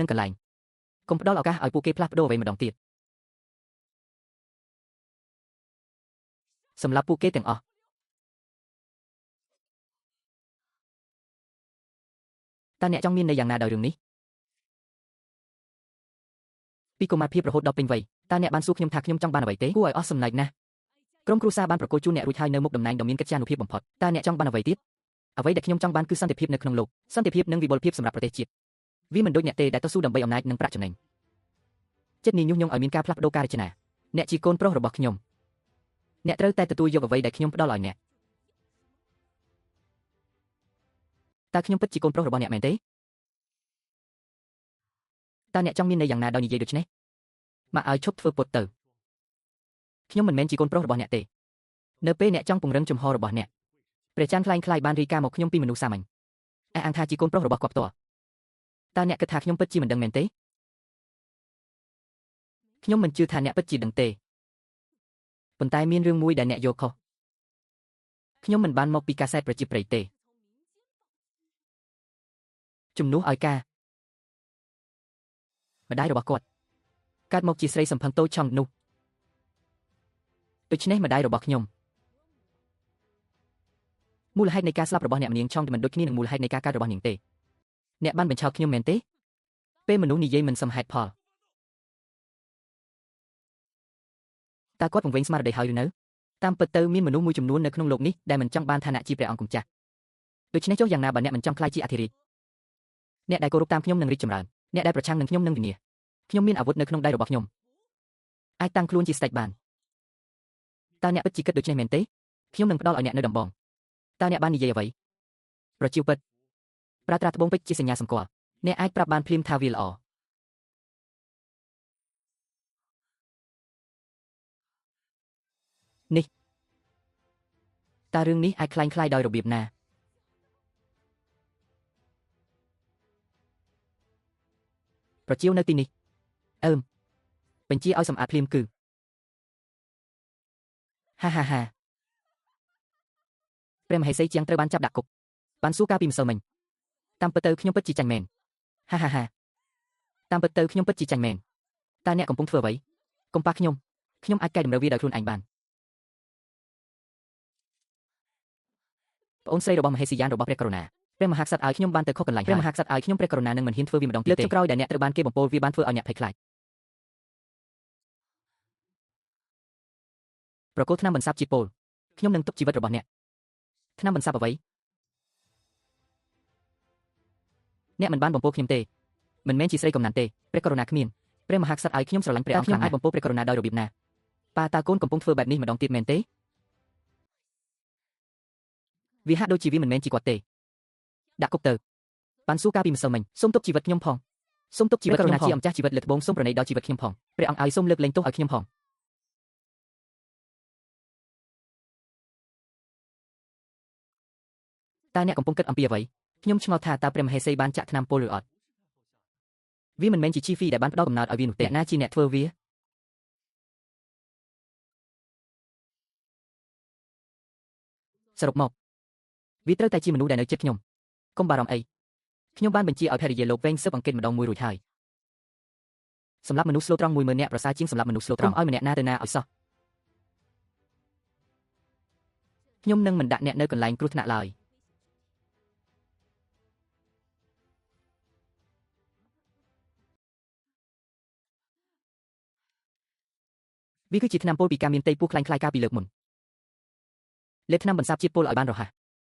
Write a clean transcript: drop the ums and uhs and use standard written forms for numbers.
និងកន្លែងកុំផ្ដល់ឱកាសឲ្យពួកគេផ្លាស់ប្ដូរអ្វីម្ដងទៀតសម្រាប់ពួកគេទាំងអស់តើអ្នកចង់មានន័យយ៉ាងណាដោយរឿងនេះពីកុមារភាពរហូតដល់ពេញវ័យតើអ្នកបានសួរខ្ញុំថាខ្ញុំចង់បានអ្វីទេគួរឲ្យអស់សំណើចណាស់ក្រុមគ្រួសារបានប្រគល់ជូនអ្នករួចហើយនៅមុខតំណែងដ៏មានកិត្យានុភាពបំផុតតើអ្នកចង់បានអ្វីទៀតអ្វីដែលខ្ញុំចង់បានគឺសន្តិភាពនៅក្នុងលោកសន្តិភាពនិងវិបុលភាពសម្រាប់ប្រទេសជាតិវាមិនដូចអ្នកទេដែលតស៊ូដើម្បីអំណាចនិងប្រាក់ចំណេញចិត្តនេះញុះញង់ឲ្យមានការផ្លាស់ប្ដូរការរចនាអ្នកជាកូនប្រុសរបស់ខ្ញុំអ្នកត្រូវតែទទួលយកអ្វីដែលខ្ញុំផ្ដល់ឲ្យអ្នកតើខ្ញុំពិតជាកូនប្រុសរបស់អ្នកមែនទេតើអ្នកចង់មានន័យយ៉ាងណាដោយនិយាយដូច្នេះមកឲ្យឈប់ធ្វើពុតទៅខ្ញុំមិនមែនជាកូនប្រុសរបស់អ្នកទេនៅពេលអ្នកចង់ពង្រឹងជំហររបស់អ្នកព្រះច័ន្ទក្លែងក្លាយបានរាយការណ៍មកខ្ញុំពីមនុស្សសាមញ្ញអះអាងថាជាកូនប្រុសរបស់គាត់ផ្ទាល់តើអ្នកគិតថាខ្ញុំពិតជាមិនដឹងមែនទេខ្ញុំមិនជឿថាអ្នកពិតជាដឹងទេប៉ុន្តែមានរឿងមួយដែលអ្នកយល់ខុសខ្ញុំមិនបានមកពីកាសែតប្រជាប្រិយទេជំនួសឲ្យការម្ដាយរបស់គាត់កើតមកជាស្រីសំផឹងតូចឆង់នោះដូច្នេះម្ដាយរបស់ខ្ញុំមូលហេតុនៃការស្លាប់របស់អ្នកនាងឆង់មិនដូចគ្នានឹងមូលហេតុនៃការកើតរបស់នាងទេអ្នកបានបញ្ឆោតខ្ញុំមែនទេពេលមនុស្សនិយាយមិនសមហេតុផលតើគាត់ពង្វេងស្មារតីហើយឬនៅតាមពិតទៅមានមនុស្សមួយចំនួននៅក្នុងលោកនេះដែលមិនចង់បានឋានៈជាព្រះអង្គម្ចាស់ដូច្នេះចុះយ៉ាងណាបើអ្នកមិនចង់ក្លាយជាអធិរាជអ្នកដែលគោរពតាមខ្ញុំនឹងរីកចម្រើនអ្នកដែលប្រឆាំងនឹងខ្ញុំនឹងវិនាសខ្ញុំមានអាវុធនៅក្នុងដៃរបស់ខ្ញុំអាចតាំងខ្លួនជាស្ដេចបានតើអ្នកពិតជាគិតដូច្នេះមែនទេខ្ញុំនឹងផ្ដល់ឲ្យអ្នកនៅដំបងតើអ្នកបាននិយាយអ្វីប្រជាពិតប្រើត្រាត្បូងពេជ្រជាសញ្ញាសម្គាល់អ្នកអាចប្រាប់បានភ្លាមថាវាល្អនេះតើរឿងនេះអាចក្លែងក្លាយដោយរបៀបណាប្រជានៅទីនេះអើមបញ្ជាឲ្យសម្អាតភ្លាមគឺហាហាហាព្រះមហេសីជាងត្រូវបានចាប់ដាក់គុកបានសួរការពីម្សិលមិញតាមពិតទៅខ្ញុំពិតជាចាញ់មែនហាហាហាតាមពិតទៅខ្ញុំពិតជាចាញ់មែនតើអ្នកកំពុងធ្វើអ្វីកុំប៉ះខ្ញុំខ្ញុំអាចកែតម្រូវវាដោយខ្លួនឯងបានប្អូនស្រីរបស់មហេសីយ៉ានរបស់ព្រះករុណាព្រះមហាក្សត្រឲ្យខ្ញុំបានទៅខុសកន្លែងព្រះមហាក្សត្រឲ្យខ្ញុំព្រះករុណានឹងមិនហ៊ានធ្វើវាម្ដងទៀតទេលើកចុងក្រោយដែលអ្នកត្រូវបានគេបំពោលវាបានធ្វើឲ្យអ្នកភ័យខ្លាចប្រគល់ថ្នាំបន្សាបជាតិពុលខ្ញុំនឹងទុកជីវិតរបស់អ្នកថ្នាំបន្សាបអ្វីអ្នកមិនបានបំពោលខ្ញុំទេមិនមែនជាស្រីកំណាន់ទេព្រះករុណាគ្មានព្រះមហាក្សត្រឲ្យខ្ញុំស្រឡាញ់ព្រះអង្គខ្ញុំអាចបំពោលព្រះករុណាដោយរបៀបណាប៉ាតើកូនកំពុងធ្វើបែបនេះម្ដងទៀតមែនទេវាហាក់ដូចជាវាមិនមែនជាគាត់ទេដាក់គុកទៅបានសួរការពីម្សិលមិញសូមទុកជីវិតខ្ញុំផងសូមទុកជីវិតខ្ញុំផងជាម្ចាស់ជីវិតលើត្បូងសូមប្រណីដល់ជីវិតខ្ញុំផងព្រះអង្គឲ្យសូមលើកលែងទោសឲ្យខ្ញុំផងតើអ្នកកំពុងគិតអំពីអ្វីខ្ញុំឆ្ងល់ថាតើព្រះមហេសីបានចាក់ថ្នាំពុលឬអត់វាមិនមែនជាជីហ្វីដែលបានផ្ដល់កំណើតឲ្យវានោះទេអ្នកណាជាអ្នកធ្វើវាសរុបមកវាត្រូវតែជាមនុស្សដែលនៅជិតខ្ញុំកុំបារម្ភអីខ្ញុំបានបញ្ជាឲ្យភរិយាលោកវែងស៊ើបអង្កេតម្ដងមួយរួចហើយសម្រាប់មនុស្សស្លូតត្រង់10000នាក់ប្រសើរជាងសម្រាប់មនុស្សស្លូតត្រង់ឲ្យម្នាក់ណាទៅណាឲ្យសោះខ្ញុំនឹងមិនដាក់អ្នកនៅកន្លែងគ្រោះថ្នាក់ឡើយវាគឺជាថ្នាំពុលពីការមានផ្ទៃពោះក្លែងក្លាយកាលពីលើកមុនលេបថ្នាំបន្សាបជាតិពុលឲ្យបានរហ័ស